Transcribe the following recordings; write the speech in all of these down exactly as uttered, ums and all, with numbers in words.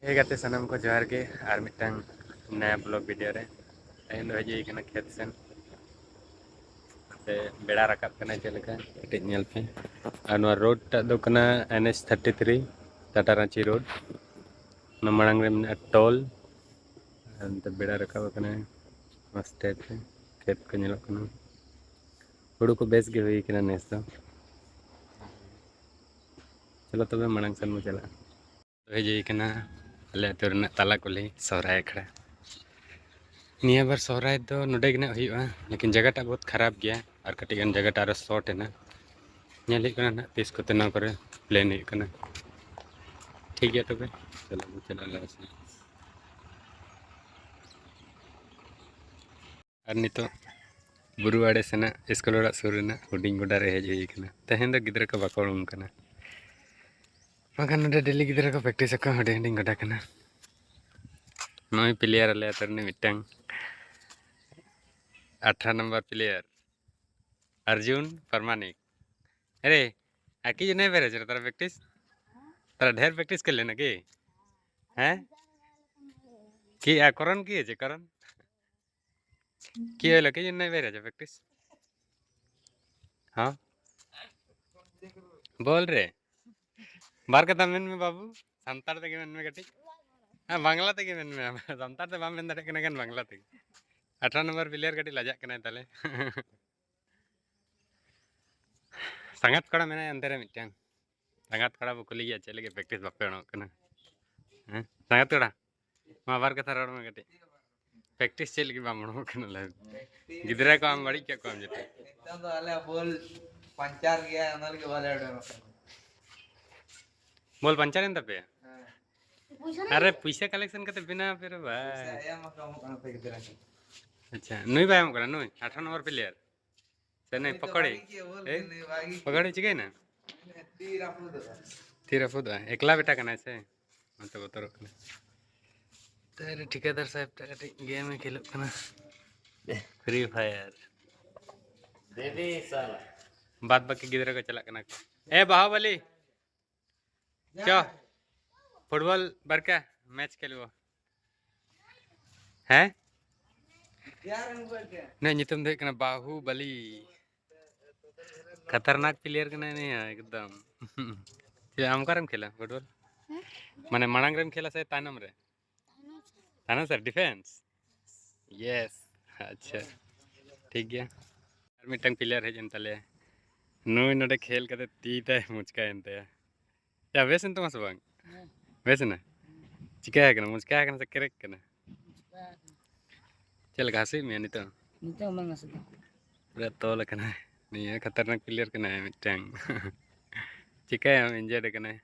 ᱦᱮᱸ ᱜᱟᱛᱮ ᱥᱟᱱᱟᱢ ᱠᱚ ᱡᱚᱦᱟᱨ ᱜᱮ, ᱟᱨ ᱢᱤᱫᱴᱟᱝ ᱱᱟᱭᱟ ᱵᱞᱚᱜ ᱵᱷᱤᱰᱤᱭᱳ ᱨᱮ᱾ ᱛᱮᱦᱮᱧ ᱫᱚ ᱦᱮᱡ ᱦᱩᱭ ᱠᱟᱱᱟ ᱠᱷᱮᱛ ᱥᱮᱱ᱾ ᱛᱮ ᱵᱮᱲᱟ ᱨᱟᱠᱟᱵ ᱠᱟᱱᱟ ᱪᱮᱫ ᱞᱮᱠᱟ, ᱠᱟᱹᱴᱤᱡ ᱧᱮᱞ ᱯᱮ᱾ ᱟᱨ ᱱᱚᱣᱟ ᱨᱳᱰ ᱴᱟᱜ ᱫᱚ ᱠᱟᱱᱟ N H thirty three, Tata Ranchi road. ᱚᱱᱟ ᱢᱟᱲᱟᱝ ᱨᱮ ᱢᱮᱱᱟᱜᱼᱟ ᱴᱳᱞ᱾ ᱟᱨ ᱱᱚᱛᱮ ᱵᱮᱲᱟ ᱨᱟᱠᱟᱵ ᱟᱠᱟᱱᱟ, ᱢᱟᱥᱴᱮᱴ ᱨᱮ ᱠᱷᱮᱛ ᱠᱚ ᱧᱮᱞᱚᱜ ᱠᱟᱱᱟ᱾ ᱦᱩᱲᱩ ᱠᱚ ᱵᱮᱥ ᱜᱮ ᱦᱩᱭ ᱠᱟᱱᱟ ᱱᱮᱥ ᱫᱚ᱾ ᱪᱚᱞᱚ ᱛᱚᱵᱮ ᱢᱟᱲᱟᱝ ᱥᱮᱱ ᱵᱚ ᱪᱟᱞᱟᱜᱼᱟ᱾ ᱦᱮᱡ ᱦᱩᱭ ᱠᱟᱱᱟ ᱟᱞᱮ ᱟᱹᱛᱩ ᱨᱮᱱᱟᱜ ᱛᱟᱞᱟ ᱠᱩᱞᱦᱤ ᱥᱚᱦᱨᱟᱭ ᱟᱠᱷᱲᱟ᱾ ᱱᱤᱭᱟᱹ ᱵᱟᱨ ᱥᱚᱦᱨᱟᱭ ᱫᱚ ᱱᱚᱰᱮ ᱜᱮ ᱱᱟᱜ ᱦᱩᱭᱩᱜᱼᱟ, ᱞᱮᱠᱤᱱ ᱡᱟᱭᱜᱟᱴᱟᱜ ᱵᱚᱦᱩᱛ ᱠᱷᱟᱨᱟᱯ ᱜᱮᱭᱟ ᱟᱨ ᱠᱟᱹᱴᱤᱡ ᱜᱟᱱ ᱡᱟᱭᱜᱟᱴᱟᱜ ᱟᱨᱚ ᱥᱚᱨᱴ ᱮᱱᱟ᱾ ᱧᱮᱞ ᱦᱩᱭᱩᱜ ᱠᱟᱱᱟ ᱱᱟᱜ ᱛᱤᱥ ᱠᱚᱛᱮ ᱱᱚᱣᱟ ᱠᱚᱨᱮ ᱯᱞᱮᱱ ᱦᱩᱭᱩᱜ ᱠᱟᱱᱟ᱾ ᱴᱷᱤᱠ ᱜᱮᱭᱟ ᱛᱚᱵᱮ, ᱪᱚᱞᱚ ᱵᱚᱱ ᱪᱟᱞᱟᱜᱼᱟ ᱞᱟᱦᱟ ᱥᱮᱫ᱾ ᱟᱨ ᱱᱤᱛᱚᱜ ᱵᱩᱨᱩ ᱟᱲᱮ ᱥᱮᱱᱟᱜ ᱥᱠᱩᱞ ᱚᱲᱟᱜ ᱥᱩᱨ ᱨᱮᱱᱟᱜ ᱦᱩᱰᱤᱧ ᱜᱚᱰᱟ ᱨᱮ ᱦᱮᱡ ᱦᱩᱭ ᱠᱟᱱᱟ᱾ ᱛᱮᱦᱮᱧ ᱫᱚ ᱜᱤᱫᱽᱨᱟᱹ ᱠᱚ ᱵᱟᱠᱚ ᱩᱰᱩᱝ ᱠᱟᱱᱟ, ᱵᱟᱠᱷᱟᱱ ᱱᱚᱰᱮ ᱰᱮᱞᱤ ᱜᱤᱫᱽᱨᱟᱹ ᱠᱚ ᱯᱨᱮᱠᱴᱤᱥ ᱟᱠᱚ᱾ ᱦᱩᱰᱤᱧ ᱦᱩᱰᱤᱧ ᱜᱚᱰᱟ ᱠᱟᱱᱟ᱾ ᱱᱚᱜᱼᱚᱭ ᱯᱞᱮᱭᱟᱨ ᱟᱞᱮ ᱟᱹᱛᱩ ᱨᱤᱱᱤᱡ ᱢᱤᱫᱴᱟᱝ ᱟᱴᱷᱟᱨᱚ ᱱᱟᱢᱵᱟᱨ ᱯᱞᱮᱭᱟᱨ ᱟᱨᱡᱩᱱ ᱯᱟᱨᱢᱟᱱᱤᱠ᱾ अरे, आके जो नहीं बेरे जरा तेरा प्रैक्टिस, तेरा ढेर प्रैक्टिस कर लेना कि? हैं? कि आ, करण की है जे करण? ᱠᱤ ᱦᱩᱭ ᱞᱟᱹᱜᱤᱫ ᱱᱟᱭ ᱵᱮᱨᱮᱡᱟ ᱯᱨᱮᱠᱴᱤᱥ? ᱦᱮᱸ, ᱵᱚᱞ ᱨᱮ ᱵᱟᱨ ᱠᱟᱛᱷᱟ ᱢᱮᱱ ᱢᱮ ᱵᱟᱹᱵᱩ, ᱥᱟᱱᱛᱟᱲ ᱛᱮᱜᱮ ᱢᱮᱱ ᱢᱮ ᱠᱟᱹᱴᱤᱡ᱾ ᱦᱮᱸ, ᱵᱟᱝᱞᱟ ᱛᱮᱜᱮ ᱢᱮᱱ ᱢᱮ, ᱥᱟᱱᱛᱟᱲ ᱛᱮ ᱵᱟᱢ ᱢᱮᱱ ᱫᱟᱲᱮᱭᱟᱜ ᱠᱟᱱᱟ ᱠᱷᱟᱱ ᱵᱟᱝᱞᱟ ᱛᱮᱜᱮ᱾ ᱟᱴᱷᱟᱨᱚ ᱱᱚᱢᱵᱚᱨ ᱯᱞᱮᱭᱟᱨ ᱠᱟᱹᱴᱤᱡ ᱞᱟᱡᱟᱜ ᱠᱟᱱᱟᱭ ᱛᱟᱦᱞᱮ᱾ ᱥᱟᱸᱜᱟᱛ ᱠᱚᱲᱟ ᱢᱮᱱᱟᱭᱟ ᱚᱱᱛᱮ ᱨᱮ ᱢᱤᱫᱴᱟᱝ᱾ ᱥᱟᱸᱜᱟᱛ ᱠᱚᱲᱟ ᱵᱚ ᱠᱩᱞᱤ ᱜᱮᱭᱟ, ᱪᱮᱫ ᱞᱟᱹᱜᱤᱫ ᱯᱨᱮᱠᱴᱤᱥ ᱵᱟᱯᱮ ᱚᱰᱚᱠ ᱠᱟᱱᱟ? ᱦᱮᱸ, ᱥᱟᱸᱜᱟᱛ ᱠᱚᱲᱟ, ᱢᱟ ᱵᱟᱨ ᱠᱟᱛᱷᱟ ᱨᱚᱲ ᱢᱮ ᱠᱟᱹᱴᱤᱡ᱾ ᱯᱨᱮᱠᱴᱤᱥ ᱪᱮᱫ ᱞᱟᱹᱜᱤᱫ ᱵᱟᱢ ᱚᱰᱚᱠ ᱠᱟᱱᱟ, ᱞᱟᱹᱭ ᱢᱮ? ᱜᱤᱫᱽᱨᱟᱹ ᱠᱚ ᱟᱢ ᱵᱟᱹᱲᱤᱡ ᱠᱮᱫ ᱠᱚᱣᱟᱢ ᱡᱮᱛᱮ᱾ ᱱᱤᱛᱚᱝ ᱫᱚ ᱟᱞᱮᱭᱟᱜ ᱵᱚᱞ ᱯᱟᱧᱪᱟᱨ ᱜᱮᱭᱟ, ᱚᱱᱟ ᱞᱟᱹᱜᱤᱫ ᱵᱟᱞᱮ ᱚᱰᱚᱠᱚᱜ ᱠᱟᱱᱟ᱾ ᱵᱚᱞ ᱯᱟᱧᱪᱟᱨ ᱮᱱ ᱛᱟᱯᱮᱭᱟ? ᱦᱮᱸ᱾ ᱟᱨᱮ, ᱯᱩᱭᱥᱟᱹ ᱠᱟᱞᱮᱠᱥᱚᱱ ᱠᱟᱛᱮ ᱵᱮᱱᱟᱣ ᱯᱮ ᱨᱮ ᱵᱷᱟᱭ᱾ ᱯᱩᱭᱥᱟᱹ ᱮᱢ ᱦᱚᱸᱠᱚ ᱮᱢᱚᱜ ᱠᱟᱱᱟ ᱯᱮ ᱜᱤᱫᱽᱨᱟᱹ ᱠᱚ᱾ ᱟᱪᱪᱷᱟ, ᱱᱩᱭ ᱵᱟᱭ ᱮᱢᱚᱜ ᱠᱟᱱᱟ, ᱱᱩᱭ ᱟᱴᱷᱟᱨᱚ ᱱᱚᱢᱵᱚᱨ ᱯᱞᱮᱭᱟᱨ᱾ ᱥᱮ ᱱᱩᱭ ᱱᱩᱭ ᱫᱚ ᱯᱚᱠᱚᱲᱤ? ᱵᱷᱟᱜᱤ ᱜᱮ, ᱵᱚᱞ ᱮᱭ, ᱜᱮ ᱱᱩᱭ ᱵᱷᱟᱜᱤ ᱜᱮ᱾ ᱯᱚᱠᱚᱲᱤ ᱪᱤᱠᱟᱹᱭᱮᱱᱟ? ᱛᱤ ᱨᱟᱹᱯᱩᱫᱚᱜᱼᱟ᱾ ᱛᱤ ᱨᱟᱹᱯᱩᱫᱚᱜᱼᱟ? ᱮᱠᱞᱟ ᱵᱮᱴᱟ ᱠᱟᱱᱟᱭ ᱥᱮ? ᱚᱱᱟᱛᱮ ᱵᱚᱛᱚᱨᱚᱜ ᱠᱟᱱᱟ᱾ ᱛᱟᱦᱞᱮ ᱴᱷᱤᱠᱟᱹᱫᱟᱨ ᱥᱟᱦᱮᱵᱽ ᱴᱟᱜ ᱠᱟᱹᱴᱤᱡ ᱜᱮᱢ ᱮ ᱠᱷᱮᱞᱳᱜ ᱠᱟᱱᱟ᱾ Free Fire᱾ ᱫᱮᱵᱤ ᱥᱟᱞᱟ᱾ ᱵᱟᱫ ᱵᱟᱹᱠᱤ ᱜᱤᱫᱽᱨᱟᱹ ᱠᱚ ᱪᱟᱞᱟᱜ ᱠᱟᱱᱟ ᱠᱚ᱾ ᱮ ᱵᱟᱦᱩᱵᱟᱞᱤ, ᱪᱚ, ᱯᱷᱩᱴᱵᱚᱞ ᱵᱟᱨᱠᱟ᱾ ᱢᱮᱪ ᱠᱷᱮᱞ ᱵᱚ᱾ ᱦᱮᱸ? ᱱᱩᱭᱟᱜ ᱧᱩᱛᱩᱢ ᱫᱚ ᱦᱩᱭᱩᱜ ᱠᱟᱱᱟ ᱵᱟᱦᱩᱵᱟᱞᱤ᱾ ᱠᱷᱟᱛᱟᱨᱱᱟᱠ ᱯᱞᱮᱭᱟᱨ ᱠᱟᱱᱟᱭ ᱱᱩᱭ ᱦᱚᱸ ᱮᱠᱫᱚᱢ᱾ ᱪᱮᱫ, ᱟᱢ ᱚᱠᱟᱨᱮᱢ ᱠᱷᱮᱞᱟ ᱯᱷᱩᱴᱵᱚᱞ? ᱦᱮᱸ? ᱢᱟᱱᱮ ᱢᱟᱲᱟᱝ ᱨᱮᱢ ᱠᱷᱮᱞᱟ ᱥᱮ ᱛᱟᱭᱱᱚᱢ ᱨᱮ? ᱛᱟᱭᱱᱚᱢ ᱥᱮᱫ᱾ ᱛᱟᱭᱱᱚᱢ ᱥᱮᱫ, ᱰᱤᱯᱷᱮᱱᱥ? ᱤᱭᱮᱥ᱾ ᱟᱪᱪᱷᱟ, ᱴᱷᱤᱠ ᱜᱮᱭᱟ᱾ ᱟᱨ ᱢᱤᱫᱴᱟᱝ ᱯᱞᱮᱭᱟᱨ ᱦᱮᱡ ᱮᱱ ᱛᱟᱞᱮᱭᱟ᱾ ᱱᱩᱭ ᱱᱚᱰᱮ ᱠᱷᱮᱞ ᱠᱟᱛᱮ ᱛᱤ ᱛᱟᱭ ᱢᱩᱪᱠᱟᱭᱮᱱ ᱛᱟᱭᱟ᱾ ᱭᱟ, ᱵᱮᱥ ᱮᱱ ᱛᱟᱢᱟ ᱥᱮ ᱵᱟᱝ? ᱦᱮᱸ᱾ ᱵᱮᱥ ᱮᱱᱟ? ᱪᱤᱠᱟ ᱟᱠᱟᱱᱟ? ᱢᱩᱪᱠᱟ ᱟᱠᱟᱱᱟ ᱥᱮ ᱠᱨᱮᱠ ᱠᱟᱱᱟ? ᱢᱩᱪᱠᱟ ᱟᱠᱟᱱᱟ᱾ ᱪᱮᱫ ᱞᱮᱠᱟ ᱦᱟᱹᱥᱩᱭᱮᱫ ᱢᱮᱭᱟ ᱱᱤᱛᱚᱜ? ᱱᱤᱛᱚᱜ ᱵᱟᱝ ᱦᱟᱹᱥᱩ ᱠᱟᱱᱟ᱾ ᱯᱩᱨᱟᱹ ᱛᱚᱞ ᱟᱠᱟᱱᱟᱭ᱾ ᱱᱤᱭᱟᱹ ᱠᱷᱟᱛᱟᱨᱱᱟᱠ ᱯᱞᱮᱭᱟᱨ ᱠᱟᱱᱟᱭ ᱢᱤᱫᱴᱟᱝ᱾ ᱪᱤᱠᱟᱹᱭᱟᱢ, ᱤᱱᱡᱟᱨᱰ ᱟᱠᱟᱱᱟᱭ᱾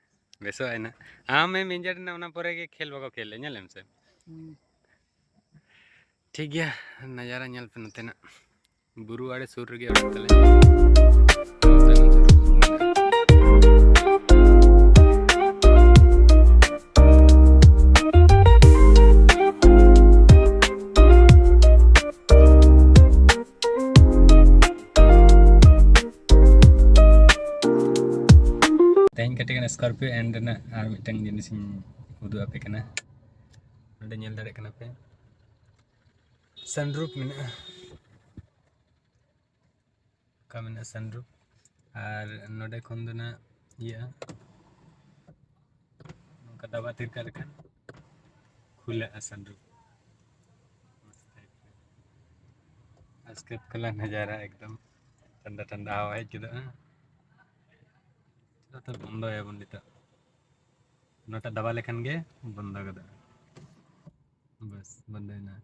ᱵᱮᱥᱚᱜ ᱟᱭ ᱱᱟᱜ᱾ ᱟᱢᱮᱢ ᱤᱱᱡᱟᱨᱰ ᱮᱱᱟ, ᱚᱱᱟ ᱯᱚᱨᱮ ᱜᱮ ᱠᱷᱮᱞ ᱵᱟᱠᱚ ᱠᱷᱮᱞ ᱞᱮᱫ, ᱧᱮᱞ ᱮᱢ ᱥᱮ? ᱦᱩᱸ᱾ ᱴᱷᱤᱠ ᱜᱮᱭᱟ, ᱱᱟᱡᱟᱨᱟ ᱧᱮᱞ ᱯᱮ ᱱᱚᱛᱮᱱᱟᱜ᱾ ᱵᱩᱨᱩ ᱟᱲᱮ ᱥᱩᱨ ᱨᱮᱜᱮ ᱚᱲᱟᱜ ᱛᱟᱞᱮ᱾ ᱛᱮᱦᱮᱧ ᱠᱟᱹᱴᱤᱡ ᱜᱟᱱ ᱥᱠᱚᱨᱯᱤᱭᱳ ᱮᱱᱰ ᱨᱮᱱᱟᱜ ᱟᱨ ᱢᱤᱫᱴᱟᱝ ᱡᱤᱱᱤᱥ ᱤᱧ ᱩᱫᱩᱜ ᱟᱯᱮ ᱠᱟᱱᱟ᱾ ᱱᱚᱰᱮ ᱧᱮᱞ ᱫᱟᱲᱮᱭᱟᱜ ᱠᱟᱱᱟ ᱯᱮ, ᱥᱟᱱᱨᱩᱯ ᱢᱮᱱᱟᱜᱼᱟ᱾ ᱚᱠᱟ ᱢᱮᱱᱟᱜᱼᱟ ᱥᱟᱱᱨᱩᱯ, ᱟᱨ ᱱᱚᱰᱮ ᱠᱷᱚᱱ ᱫᱚ ᱱᱟᱜ ᱤᱭᱟᱹᱜᱼᱟ, ᱱᱚᱝᱠᱟ ᱫᱟᱵᱟ ᱛᱷᱤᱨ ᱠᱟᱜ ᱞᱮᱠᱷᱟᱱ ᱠᱷᱩᱞᱟᱹᱜᱼᱟ ᱥᱟᱱᱨᱩᱯ᱾ ᱟᱥᱠᱮᱛ ᱠᱟᱞᱟ ᱱᱟᱡᱟᱨᱟ ᱮᱠᱫᱚᱢ ᱴᱷᱟᱱᱰᱟ ᱴᱷᱟᱱᱰᱟ ᱦᱟᱣᱟ ᱦᱮᱡ ᱜᱚᱫᱚᱜᱼᱟ᱾ ᱪᱮᱫᱟᱜ ᱛᱚ ᱵᱚᱱᱫᱚᱭᱟᱵᱚᱱ ᱱᱤᱛᱚᱜ, ᱱᱚᱣᱟᱴᱟᱜ ᱫᱟᱵᱟ ᱞᱮᱠᱷᱟᱱ ᱜᱮ ᱵᱚᱱᱫᱚ ᱜᱚᱫᱚᱜᱼᱟ᱾ ᱵᱟᱥ, ᱵᱚᱱᱫᱚᱭᱮᱱᱟ᱾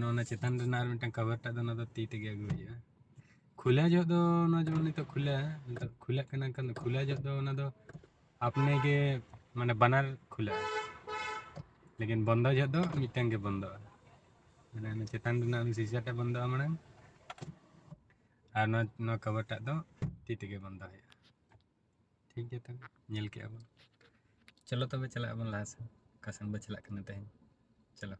ᱱᱚᱣᱟ ᱪᱮᱛᱟᱱ ᱨᱮᱱᱟᱜ ᱟᱨ ᱢᱤᱫᱴᱟᱝ ᱠᱟᱵᱷᱟᱨ ᱴᱟᱜ ᱫᱚ ᱚᱱᱟ ᱫᱚ ᱛᱤ ᱛᱮᱜᱮ ᱟᱹᱜᱩ ᱦᱩᱭᱩᱜᱼᱟ᱾ ᱠᱷᱩᱞᱟᱹ ᱡᱚᱦᱚᱜ ᱫᱚ ᱱᱚᱣᱟ ᱡᱮᱢᱚᱱ ᱱᱤᱛᱚᱜ ᱠᱷᱩᱞᱟᱹ, ᱱᱤᱛᱚᱜ ᱠᱷᱩᱞᱟᱹᱜ ᱠᱟᱱᱟ, ᱮᱱᱠᱷᱟᱱ ᱫᱚ ᱠᱷᱩᱞᱟᱹ ᱡᱚᱦᱚᱜ ᱫᱚ ᱚᱱᱟ ᱫᱚ ᱟᱯᱱᱮ ᱜᱮ, ᱢᱟᱱᱮ, ᱵᱟᱱᱟᱨ ᱠᱷᱩᱞᱟᱹᱜᱼᱟ᱾ ᱞᱮᱠᱤᱱ ᱵᱚᱱᱫᱚ ᱡᱚᱦᱚᱜ ᱫᱚ ᱢᱤᱫᱴᱟᱝ ᱜᱮ ᱵᱚᱱᱫᱚᱜᱼᱟ᱾ ᱢᱟᱱᱮ, ᱚᱱᱟ ᱪᱮᱛᱟᱱ ᱨᱮᱱᱟᱜ ᱚᱱᱟ ᱥᱤᱥᱟ ᱴᱟᱜ ᱵᱚᱱᱫᱚᱜᱼᱟ ᱢᱟᱲᱟᱝ, ᱟᱨ ᱱᱚᱣᱟ, ᱱᱚᱣᱟ ᱠᱟᱵᱷᱟᱨ ᱴᱟᱜ ᱫᱚ ᱛᱤ ᱛᱮᱜᱮ ᱵᱚᱱᱫᱚ ᱦᱩᱭᱩᱜᱼᱟ᱾ ᱴᱷᱤᱠ ᱜᱮᱭᱟ, ᱛᱚᱵᱮ ᱧᱮᱞ ᱠᱮᱜᱼᱟ ᱵᱚᱱ᱾ ᱪᱚᱞᱚ ᱛᱚᱵᱮ ᱪᱟᱞᱟᱜ ᱟᱵᱚᱱ ᱞᱟᱦᱟ ᱥᱮᱫ, ᱚᱠᱟ ᱥᱮᱱ ᱵᱚ ᱪᱟᱞᱟᱜ ᱠᱟᱱᱟ ᱛᱮᱦᱮᱧ᱾ ᱪᱚᱞᱚ᱾